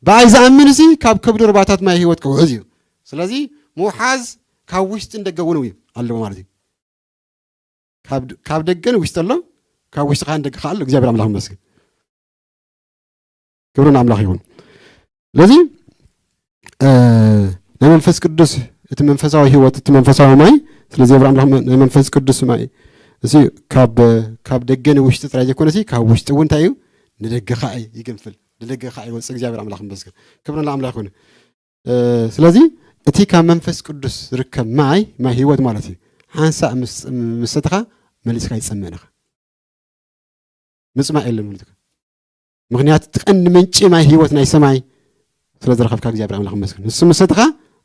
ብኣይ ዝኣምን እዚ ካብ ከብዱ ሩባታት ማይ ህይወት ክውሕዝ እዩ። ስለዚ ምውሓዝ ካብ ውሽጥን ደገ እውን እዩ ኣለዎ ማለት እዩ። ካብ ድ-፣ ካብ ደገን ውሽጢ ኣሎ፣ ካብ ውሽጢ ካን ደገ ከኣ ኣሎ። እግዚኣብሔር ኣምላኽ ይመስገን። ክብሪ ንኣምላኽ ይኹን። ስለዚ፣ እ፣ ናይ መንፈስ ቅዱስ፣ እቲ መንፈሳዊ ህይወት፣ እቲ መንፈሳዊ ማይ፣ ስለዚ እግዚኣብሔር ኣምላኽ መ-፣ ናይ መንፈስ ቅዱስ ማይ፣ እዚ ካብ፣ ካብ ደገ ንውሽጢ ጥራይ ዘይኮነ፣ እዚ ካብ ውሽጢ እውን እንታይ እዩ? ንደገ ከኣ ይግንፍል፣ ንደገ ከኣ ይወፅእ። እግዚኣብሔር ኣምላኽ ይመስገን። ክብሪ ንኣምላኽ ይኹን። እ፣ ስለዚ እቲ ካብ መንፈስ ቅዱስ ዝርከብ ማይ፣ ማይ ህይወት ማለት እዩ። ሓንሳእ ምስ፣ ምስ ሰተኻ መሊስካ ኣይትጸምእን ኢኻ። ምጽማእ የለን ማለት እዩ። ምኽንያቱ እቲ ቀንዲ ምንጪ ማይ ህይወት ናይ ሰማይ ስለ ዝረኸብካ እግዚኣብሔር ኣምላኽ ይመስገን። ንሱ ምስ ሰተኻ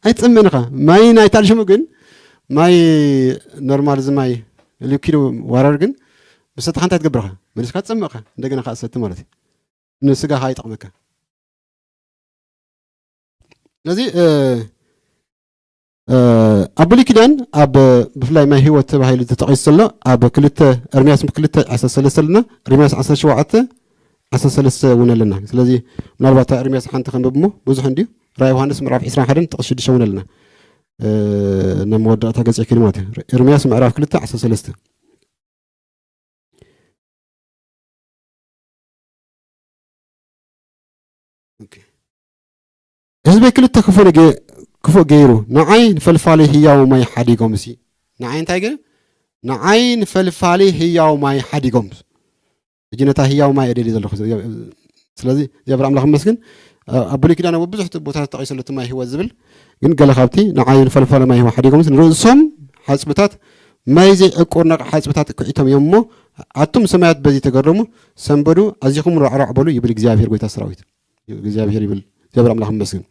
ኣይትጸምእን ኢኻ። ማይ ናይ ታል ሽሙ ግን፣ ማይ ኖርማል እዚ ማይ ሊኪድ ዋረር ግን ምስ ሰተኻ እንታይ ትገብር ኢኻ? መሊስካ ትጸምእ ኢኻ። እንደገና ከኣ ትሰቲ ማለት እዩ። ንስጋኻ ይጠቕመካ። ስለዚ፣ እ፣ እ፣ ኣብ ብሉይ ኪዳን ኣብ ብፍላይ ማይ ህይወት ተባሂሉ ተጠቒሱ ዘሎ ኣብ ክልተ፣ ኤርምያስ ክልተ ዓሰርተ ሰለስተ ኣለና፣ ኤርምያስ ዓሰርተ ሸውዓተ ዓሰርተ ሰለስተ እውን ኣለና። ስለዚ ምናልባት እታ ኤርምያስ ሓንቲ ከንብብ እሞ ብዙሕ እንድዩ። ራእይ ዮሃንስ ምዕራፍ ዕስራን ሓደን ጥቕሲ ሽዱሽተ እውን ኣለና። እ፣ ናብ መወዳእታ ገጽ ይከይድ ማለት እዩ። ኤርምያስ ምዕራፍ ክልተ ዓሰርተ ሰለስተ። ኦኬ። ህዝበይ ክልተ ክፉእ ነገ-፣ ክፉእ ገይሩ፣ ንዓይ ንፈልፋሊ ህያው ማይ ሓዲጎም። እሲ ንዓይ እንታይ ገይሩ? ንዓይ ንፈልፋሊ ህያው ማይ ሓዲጎም። ሕጂ ነታ ህያው ማይ እደሊ ዘለኹ። ስለዚ እግዚኣብሔር ኣምላኽ ይመስገን። ኣብ ብሉይ ኪዳን ኣብ ብዙሕ ቦታታት ተጠቒሱ ኣሎ እቲ ማይ ህይወት ዝብል፣ ግን ገለ ካብቲ ንዓይ ንፈልፋሊ ማይ ህይወት ሓዲጎምስ ንርእሶም ሓጽብታት ማይ ዘይዕቁር ነቕ ሓጽብታት ክዒቶም እዮም እሞ፣ ኣቱም ሰማያት በዚ ተገረሙ፣ ሰንበዱ፣ ኣዚኹም ራዕራዕ በሉ ይብል እግዚኣብሔር ጐይታ ሰራዊት። እግዚኣብሔር ይብል። እግዚኣብሔር ኣምላኽ ይመስገን።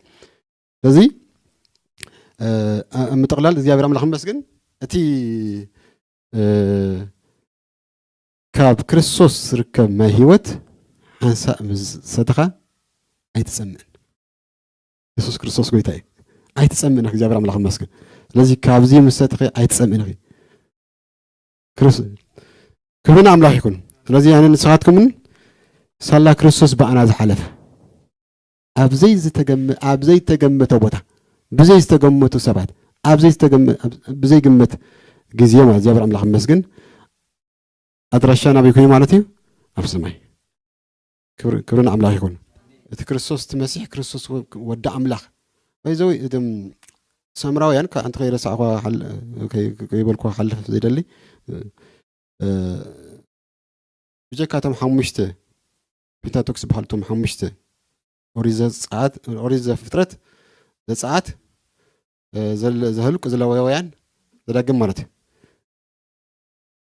ስለዚ፣ እ፣ ኣብ ምጥቕላል እግዚኣብሔር ኣምላኽ ይመስገን። እቲ፣ እ፣ ካብ ክርስቶስ ዝርከብ ማይ ህይወት ሓንሳእ ምስ ሰተኻ ኣይትጸምእን። የሱስ ክርስቶስ ጐይታ እዩ። ኣይትጸምእን፣ እግዚኣብሔር ኣምላኽ ይመስገን። ስለዚ ካብዚ ምስ ሰተኺ ኣይትጸምእን ኢኺ። ክርስ-፣ ክብሪ ንኣምላኽ ይኹን። ስለዚ ኣነ ንስኻትኩምን ሳላ ክርስቶስ ብኣና ዝሓለፈ ኣብ ዘይዝተገመ-፣ ኣብ ዘይተገመተ ቦታ፣ ብዘይ ዝተገመቱ ሰባት፣ ኣብ ዘይዝተገመ-፣ ኣብ፣ ብዘይግመት ግዜ ማለት እግዚኣብሔር ኣምላኽ ይመስገን። ኣድራሻ ናበይ ኮይኑ ማለት እዩ? ኣብ ሰማይ። ክብሪ፣ ክብሪ ንኣምላኽ ይኹን። እቲ ክርስቶስ፣ እቲ መሲሕ ክርስቶስ ወ-፣ ወዲ ኣምላኽ። ባይዘወይ፣ እቶም ሰምራውያን፣ ከ-፣ ኣንቲ ከይረሳዕኳ ሓል-፣ ከይ-፣ ከይበልኳ ክሓልፍ ዘይደሊ፣ እ፣ ብጀካ እቶም ሓሙሽተ፣ ፔንታቶክስ ዝበሃሉ እቶም ሓሙሽተ፣ ኦሪት ዘጸኣት፣ ኦሪት ዘፍጥረት፣ ዘጸኣት፣ እ፣ ዘል-፣ ዘህልቁ፣ ዘሌዋውያን፣ ዘዳግም ማለት እዩ።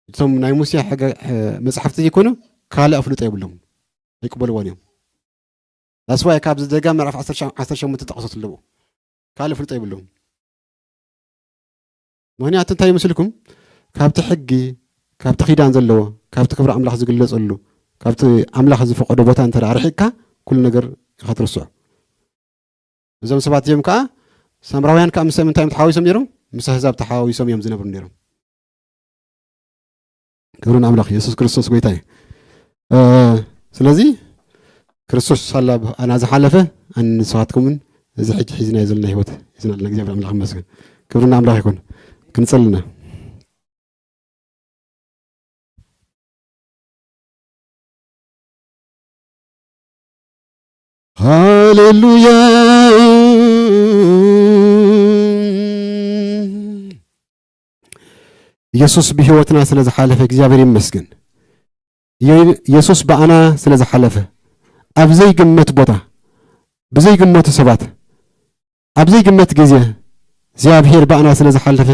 እቶም ናይ ሙሴ ሕገ-፣ ሕ-፣ መጽሓፍቲ ዘይኮኑ ካልእ ኣፍልጦ የብሎም። ኣይቅበልዎን እዮም። That's why ካብዚ ደጋ ምዕራፍ ዓሰርተ ሸ-፣ ዓሰርተ ሸሞንተ ጠቕሶት ኣለዎ። ካልእ ኣፍልጦ የብሎም። ምኽንያቱ እንታይ ይመስልኩም? ካብቲ ሕጊ፣ ካብቲ ኪዳን ዘለዎ፣ ካብቲ ክብሪ ኣምላኽ ዝግለጸሉ፣ ካብቲ ኣምላኽ ዝፈቐዶ ቦታ እንተ ደኣ ርሒቕካ፣ ኩሉ ነገር ኢኻ ትርስዖ። እዞም ሰባት እዚኦም ከኣ፣ ሳምራውያን ከኣ ምስ ምንታይ እዮም ተሓዋዊሶም ነይሮም? ምስ ኣህዛብ ተሓዋዊሶም እዮም ዝነብሩ ነይሮም። ክብሪ ንኣምላኽ፣ የሱስ ክርስቶስ ጐይታ እዩ። እ፣ ስለዚ ክርስቶስ ሳላ ብኣና ዝሓለፈ፣ ኣነ ንስኻትኩምን እዚ ሕጂ ሒዝናዮ ዘለና ህይወት ሒዝና ኣለና። እግዚኣብሔር ኣምላኽ ይመስገን። ክብሪ ንኣምላኽ ይኹን። ክንጸሊ ኢና። ሃሌሉያ። ኢየሱስ ብህይወትና ስለ ዝሓለፈ እግዚኣብሔር ይመስገን። ኢየ-፣ ኢየሱስ ብኣና ስለ ዝሓለፈ፣ ኣብ ዘይግመት ቦታ፣ ብዘይግመቱ ሰባት፣ ኣብ ዘይግመት ግዜ እግዚኣብሔር ብኣና ስለ ዝሓለፈ፣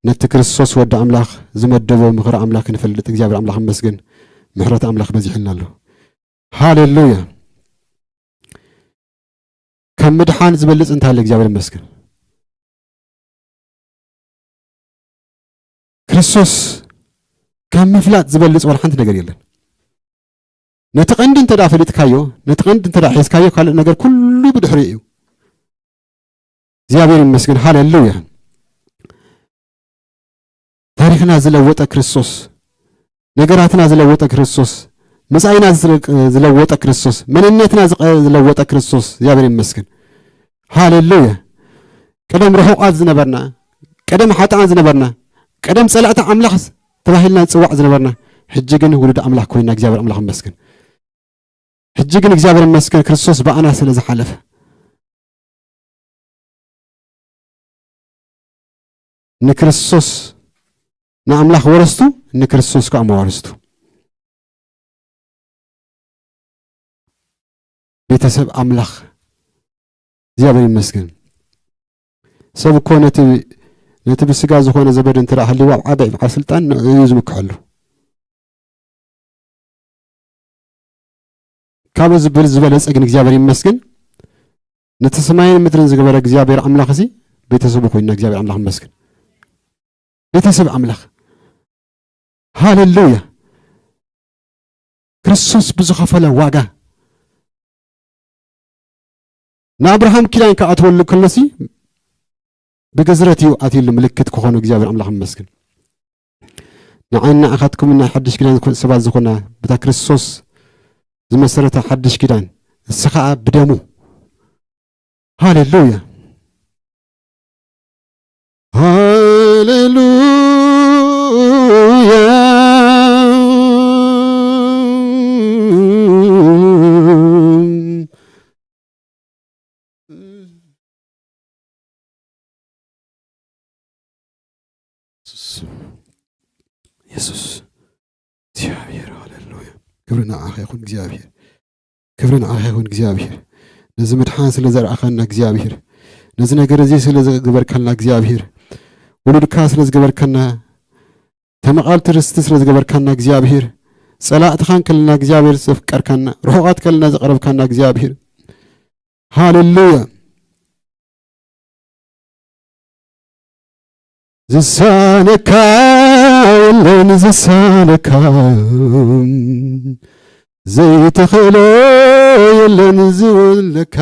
ነቲ ክርስቶስ ወዲ ኣምላኽ ዝመደቦ ምኽሪ ኣምላኽ ክንፈልጥ እግዚኣብሔር ኣምላኽ ይመስገን። ምሕረት ኣምላኽ በዚሑልና ኣሎ። ሃሌሉያ። ካብ ምድሓን ዝበልጽ እንታይ ኣሎ? እግዚኣብሔር ይመስገን። ክርስቶስ ካብ ምፍላጥ ዝበልጽ ዋላ ሓንቲ ነገር የለን። ነቲ ቀንዲ እንተ ደኣ ፈሊጥካዮ፣ ነቲ ቀንዲ እንተ ደኣ ሒዝካዮ፣ ካልእ ነገር ኩሉ ብድሕሪኡ እዩ። እግዚኣብሔር ይመስገን። ሃሌሉያ። ታሪኽና ዝለወጠ ክርስቶስ፣ ነገራትና ዝለወጠ ክርስቶስ፣ መጻኢና ዝለወጠ ክርስቶስ፣ መንነትና ዝለወጠ ክርስቶስ እግዚኣብሔር ይመስገን። ሃሌሉያ። ቀደም ርሑቓት ዝነበርና፣ ቀደም ሓጥኣን ዝነበርና፣ ቀደም ጸላእቲ ኣምላኽ ተባሂልና ንጽዋዕ ዝነበርና፣ ሕጂ ግን ውሉድ ኣምላኽ ኮይና እግዚኣብሔር ኣምላኽ ይመስገን። ሕጂ ግን እግዚኣብሔር ይመስገን ክርስቶስ ብኣና ስለ ዝሓለፈ። ንክርስቶስ ንኣምላኽ ወረስቱ፣ ንክርስቶስ ከኣ መዋርስቱ። ቤተሰብ ኣምላኽ እግዚኣብሔር ይመስገን። ሰብ እኮ ነቲ፣ ነቲ ብስጋ ዝኾነ ዘመድ እንተ ደኣ ሃልይዎ ኣብ ዓቢ፣ ኣብ ዓቢ ስልጣን ንዕኡ እዩ ዝምክሐሉ። ካብኡ ዝብል ዝበለጸ ግን እግዚኣብሔር ይመስገን። ነቲ ሰማይን ምድርን ዝገበረ እግዚኣብሔር ኣምላኽ እዚ ቤተሰቡ ኮይንና እግዚኣብሔር ኣምላኽ ይመስገን። ቤተሰብ ኣምላኽ። ሃሌሉያ። ክርስቶስ ብዝኸፈለ ዋጋ ንኣብርሃም ኪዳን ክኣትወሉ ከሎሲ ብግዝረት እዩ ኣትዩሉ ምልክት ክኾኑ እግዚኣብሔር ኣምላኽ ይመስገን። ንዓይን ንዓኻትኩም ናይ ሓድሽ ኪዳን ዝኾ-፣ ሰባት ዝኾና በታ ክርስቶስ ዝመሰረተ ሓድሽ ኪዳን እሱ ኸኣ ብደሙ። ሃሌሉያ። ሃሌሉያ። የሱስ፣ የሱስ፣ እግዚኣብሔር፣ ሃሌሉያ። ክብሪ ንዓኻ ይኹን እግዚኣብሔር። ክብሪ ንዓኻ ይኹን እግዚኣብሔር። ነዚ ምድሓን ስለ ዘርኣኻና እግዚኣብሔር። ነዚ ነገር እዚ ስለ ዝገበርካልና እግዚኣብሔር። ውሉድካ ስለ ዝገበርካና፣ ተመቓልቲ ርስቲ ስለ ዝገበርካና እግዚኣብሔር። ጸላእትኻ እንከለና እግዚኣብሔር ዘፍቀርካና፣ ርሑቓት ከለና ዘቐረብካና እግዚኣብሔር። ሃሌሉያ። ዝሳነካ የለን ዝሳነካ፣ ዘይትኽእሎ የለን ዝወለካ።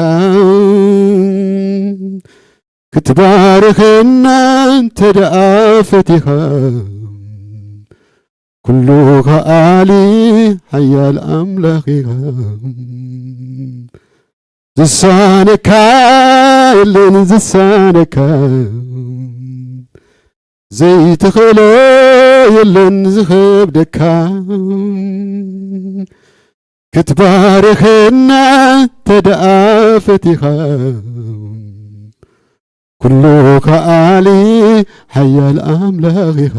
ክትባርኸና እንተ ደኣ ፈቲኻ፣ ኩሉ ከኣሊ ሓያል ኣምላኽ ኢኻ። ዝሳነካ የለን ዝሳነካ፣ ዘይትኽእሎ የለን ዝኸብደካ። ክትባርኸና ተደኣ ፈቲኻ፣ ኩሉ ከኣሊ ሓያል ኣምላኽ ኢኻ።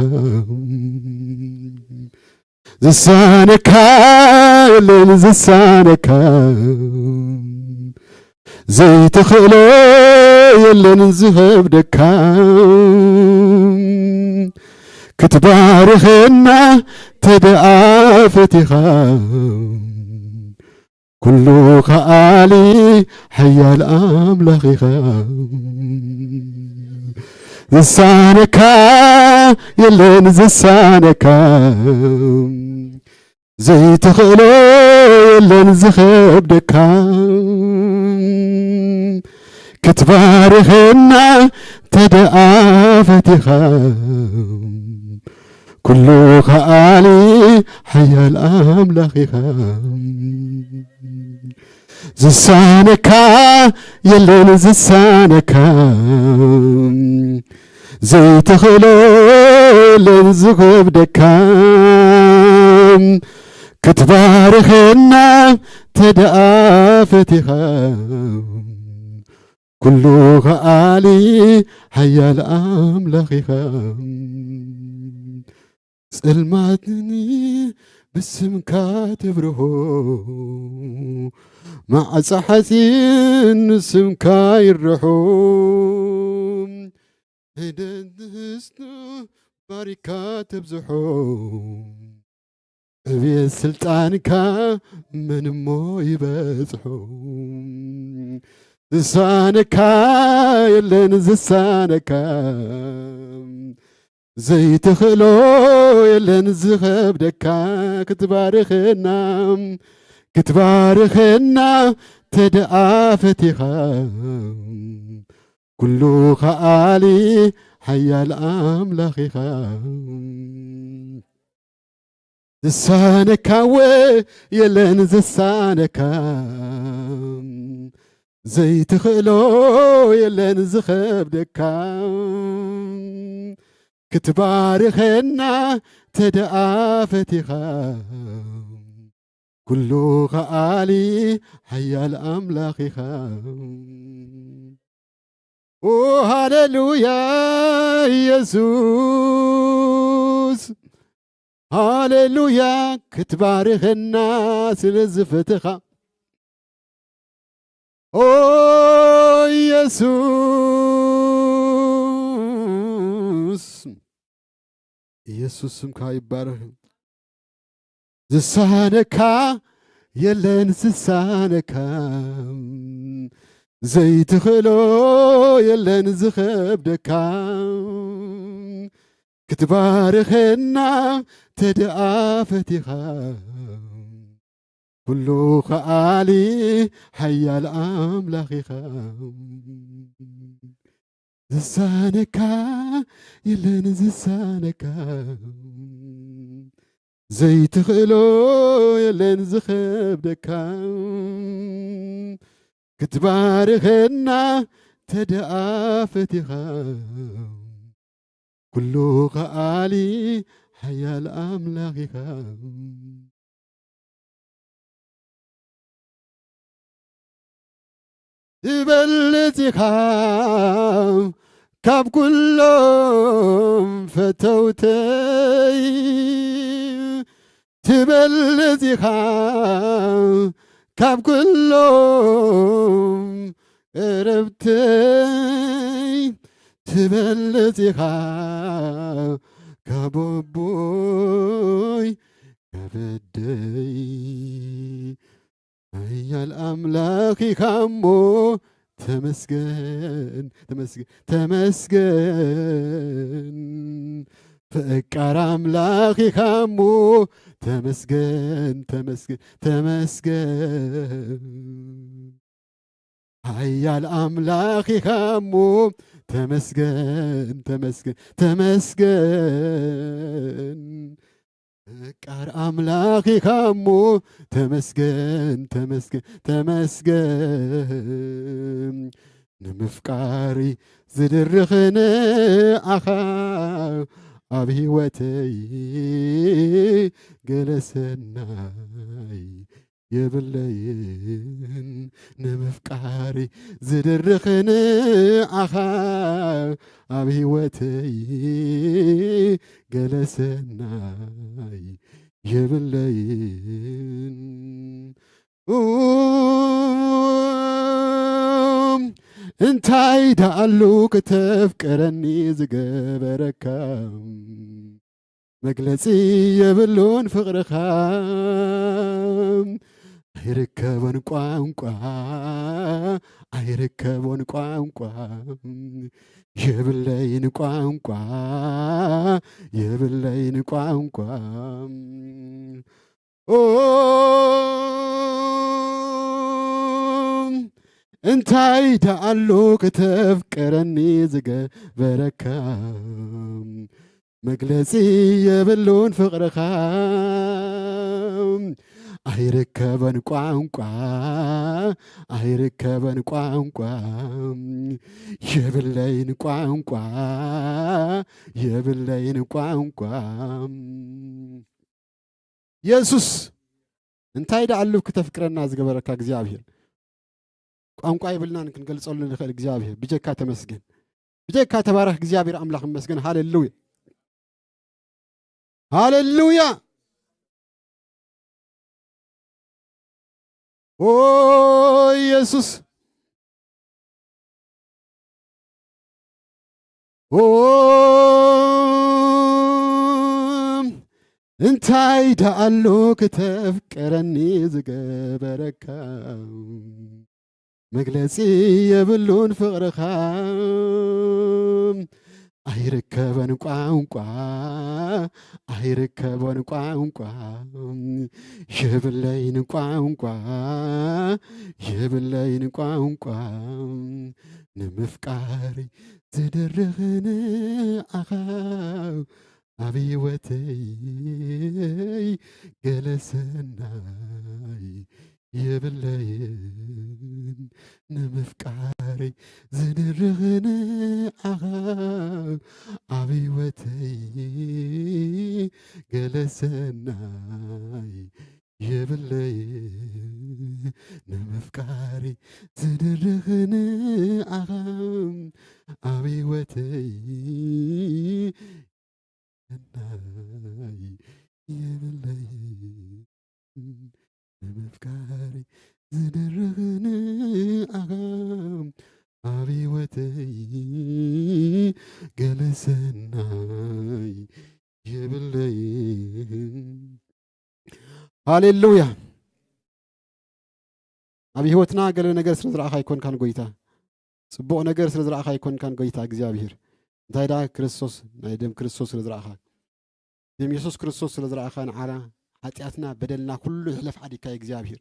ዝሳነካ የለን ዝሳነካ፣ ዘይትኽእሎ የለን ዝኸብደካ። ክትባርኸና ተደኣ ፈቲኻ፣ ኩሉ ከኣሊ ሓያል ኣምላኽ ኢኻ። ዝሳነካ የለን ዝሳነካ፣ ዘይትኽእሎ የለን ዝኸብደካ። ክትባርኸና ተደኣ ፈቲኻ፣ ኩሉ ከኣሊ ሓያል ኣምላኽ ኢኻ። ዝሳነካ የለን ዝሳነካ፣ ዘይትኽእሎ የለን ዝኸብደካ። ክትባርኸና ተደኣ ፈቲኻ፣ ኩሉ ከኣሊ ሓያል ኣምላኽ ኢኻ። ጸልማትኒ ብስምካ ተብርሆ፣ ማዕጾ ሓጺን ንስምካ ይርሖ። ሕደት ትሕዝቶ ባሪካ ተብዝሖ፣ ዕብየት ስልጣንካ መን እሞ ይበጽሖ። ዝሳነካ የለን ዝሳነካ፣ ዘይትኽእሎ የለን ዝኸብደካ። ክትባርኸና፣ ክትባርኸና ተደኣ ፈቲኻ፣ ኩሉ ከኣሊ ሓያል ኣምላኽ ኢኻ። ዝሳነካወ የለን ዝሳነካ፣ ዘይትኽእሎ የለን ዝኸብደካ። ክትባርኸና ተደኣ ፈቲኻ፣ ኩሉ ከኣሊ ሓያል ኣምላኽ ኢኻ። ኦ ሃሌሉያ ኢየሱስ፣ ሃሌሉያ። ክትባርኸና ስለ ዝፈተኻ፣ ኦ ኢየሱስ፣ ኢየሱስ ስምካ ይባረኽ። ዝሳነካ የለን ዝሳነካ፣ ዘይትኽእሎ የለን ዝኸብደካ። ክትባርኸና ተደኣ ፈቲኻ፣ ኩሉ ከኣሊ ሓያል ኣምላኽ ኢኻ። ዝሳነካ የለን ዝሳነካ፣ ዘይትኽእሎ የለን ዝኸብደካ። ክትባርኸና ተደኣ ፈቲኻ፣ ኩሉ ከኣሊ ሓያል ኣምላኽ ኢኻ። ትበልጽ ኢኻ ካብ ኩሎም ፈተውተይ፣ ትበልጽ ኢኻ ካብ ኩሎም ቀረብተይ፣ ትበልጽ ኢኻ ካብ ኣቦይ ካብ ኣደይ። ሓያል ኣምላኽ ኢኻ እሞ ተመስገን፣ ተመስገን፣ ተመስገን። ፈቃር ኣምላኽ ኢኻ እሞ ተመስገን፣ ተመስገን፣ ተመስገን። ሓያል ኣምላኽ ኢኻ እሞ ተመስገን፣ ተመስገን፣ ተመስገን። ፈቃር ኣምላኽ ኢኻ እሞ ተመስገን፣ ተመስገን፣ ተመስገን። ንምፍቃር ዝድርኽን ኣኻ ኣብ ህይወተይ ገለ ሰናይ የብለይን። ንምፍቃር ዝድርኽን ኣኻ ኣብ ህይወተይ ገለ ሰናይ የብለይን። ኡም፣ እንታይ ደኣሉ ክተፍቅረኒ ዝገበረካ? መግለጺ የብሉን ፍቕርኻ፣ ኣይርከቦን ቋንቋ፣ ኣይርከቦን ቋንቋ፣ የብለይን ቋንቋ፣ የብለይን ቋንቋ። ኦ፣ እንታይ ደኣሉ ክተፍቅረኒ ዝገበረካ? መግለጺ የብሉን ፍቕርኻ፣ ኣይርከቦን ቋንቋ፣ ኣይርከቦን ቋንቋ፣ የብለይን ቋንቋ፣ የብለይን ቋንቋ። የሱስ፣ እንታይ ደኣሉ ክተፍቅረና ዝገበረካ እግዚኣብሔር? ቋንቋ የብልናን ክንገልጸሉ ንኽእል እግዚኣብሔር። ብጀካ ተመስገን። ብጀካ ተባረኽ እግዚኣብሔር ኣምላኽ ይመስገን። ሃሌሉያ። ሃሌሉያ። ኦ የሱስ። ኦ፣ እንታይ ደኣሉ ክተፍቅረኒ ዝገበረካ? መግለጺ የብሉን ፍቕርኻ፣ ኣይርከበን ቋንቋ፣ ኣይርከቦን ቋንቋ፣ የብለይን ቋንቋ፣ የብለይን ቋንቋ፣ ንምፍቃር ዝድርኽን ኣኻ ኣብ ህይወተይ ገለ ሰናይ የብለይን፣ ንምፍቃረይ ዝድርኽ ንዓኻ። ኣብ ህይወተይ ገለ ሰናይ የብለይን፣ ንምፍቃረይ ዝድርኽ ንዓኻ። ኣብ ህይወተይ ሰናይ የብለይን፣ ንምፍቃረይ ዝድርኽ ንዓኻ። ኣብ ህይወተይ ገለ ሰናይ የብለይን። ሃሌሉያ። ኣብ ህይወትና ገለ ነገር ስለ ዝረኣኻ ኣይኮንካን ጎይታ፣ ጽቡቕ ነገር ስለ ዝረኣኻ ኣይኮንካን ጎይታ እግዚኣብሔር። እንታይ ደኣ ክርስቶስ፣ ናይ ደም ክርስቶስ ስለ ዝረኣኻ፣ ደም የሱስ ክርስቶስ ስለ ዝረኣኻ ንዓና ሓጢኣትና በደልና ኩሉ ይሕለፍ ዓዲካ እግዚኣብሔር።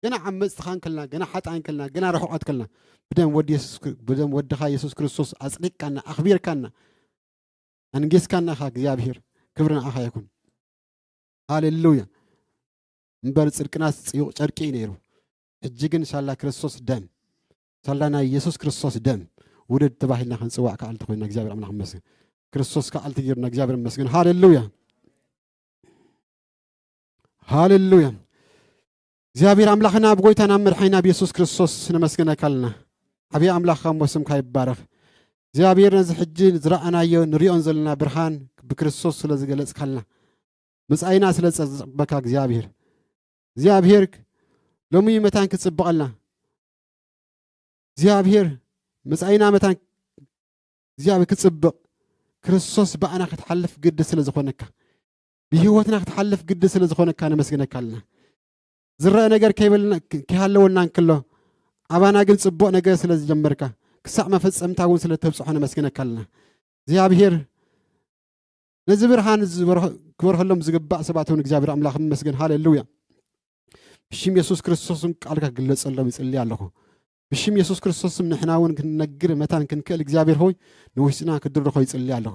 ገና ዓመጽቲ ኻን ከልና፣ ገና ሓጥኣን ከልና፣ ገና ርሑቓት ከልና ብደም ወዲ የሱስ ክር-፣ ብደም ወድኻ የሱስ ክርስቶስ ኣጽዲቅካና፣ ኣኽቢርካና፣ ኣንጊስካና ኢኻ እግዚኣብሔር። ክብሪ ንዓኻ ይኹን። ሃሌሉያ። እምበር ጽድቅናስ ጽዩቕ ጨርቂ እዩ ነይሩ። ሕጂ ግን ሳላ ክርስቶስ ደም፣ ሳላ ናይ የሱስ ክርስቶስ ደም ውደድ ተባሂልና ክንጽዋዕ ከኣልቲ ኮይና እግዚኣብሔር ኣምላኽ ይመስገን። ክርስቶስ ከኣልቲ ገይሩና እግዚኣብሔር ይመስገን። ሃሌሉያ። ሃሌሉያ። እግዚኣብሔር ኣምላኽና ኣብ ጎይታና ኣብ መድሓኒና ኣብ የሱስ ክርስቶስ ነመስግነካ ኣለና። ዓብዪ ኣምላኽ እሞ ስምካ ይባረኽ። እግዚኣብሔር ነዚ ሕጂ ዝረኣናዮ ንሪኦን ዘለና ብርሃን ብክርስቶስ ስለ ዝገለጽካልና፣ ምጻኢና ስለ ዝጸበካ እግዚኣብሔር፣ እግዚኣብሔር ሎሚ መታን ክጽብቐልና፣ እግዚኣብሔር ምጻኢና መታን እግዚኣብሔር ክጽብቕ፣ ክርስቶስ ብኣና ክትሓልፍ ግዲ ስለ ዝኾነካ፣ ብህይወትና ክትሓልፍ ግዲ ስለ ዝኾነካ ነመስግነካ ኣለና። ዝረአ ነገር ከይበልና፣ ከይሃለወልና እንከሎ፣ ኣባና ግን ጽቡቕ ነገር ስለ ዝጀመርካ፣ ክሳዕ መፈጸምታ እውን ስለ ተብጽሖ ነመስግነካ ኣለና። እግዚኣብሔር ነዚ ብርሃን ዝበርህ-፣ ክበርሀሎም ዝግባእ ሰባት እውን እግዚኣብሔር ኣምላኽ ይመስገን። ሃሌሉያ። ብሽም የሱስ ክርስቶስም ቃልካ ክግለጸሎም ይጽሊ ኣለኹ። ብሽም የሱስ ክርስቶስም ንሕና እውን ክንነግር መታን ክንክእል እግዚኣብሔር ሆይ ንውሽጥና ክድርኾ ይጽሊ ኣለኹ።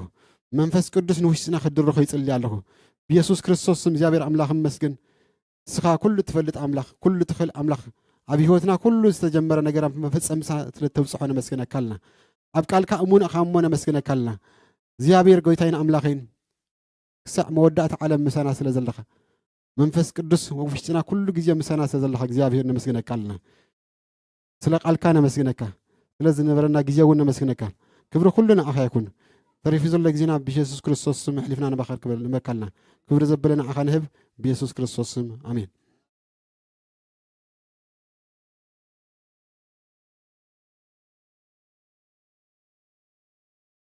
መንፈስ ቅዱስ ንውሽጥና ክድርኾ ይጽሊ ኣለኹ። ብየሱስ ክርስቶስም እግዚኣብሔር ኣምላኽ ይመስገን። ንስኻ ኩሉ ትፈልጥ ኣምላኽ፣ ኩሉ ትኽእል ኣምላኽ፣ ኣብ ህይወትና ኩሉ ዝተጀመረ ነገር ኣብ መፈጸምታ ስለ ተብጽሖ ነመስግነካ ኣለና። ኣብ ቃልካ እሙን እኻ እሞ ነመስግነካ ኣለና። እግዚኣብሔር ጎይታይን ኣምላኸይን፣ ክሳዕ መወዳእታ ዓለም ምሳና ስለ ዘለኻ፣ መንፈስ ቅዱስ ኣብ ውሽጥና ኩሉ ግዜ ምሳና ስለ ዘለኻ እግዚኣብሔር ነመስግነካ ኣለና። ስለ ቃልካ ነመስግነካ፣ ስለ ዝነበረና ግዜ እውን ነመስግነካ። ክብሪ ኩሉ ንዓኻ ይኹን። ተሪፉ ዘሎ ግዜና ብየሱስ ክርስቶስ ስም ኣሕሊፍና ንባኻር ክበል ንመካልና። ክብሪ ዘበለ ንዓኻ ንህብ ብየሱስ ክርስቶስ ስም ኣሜን።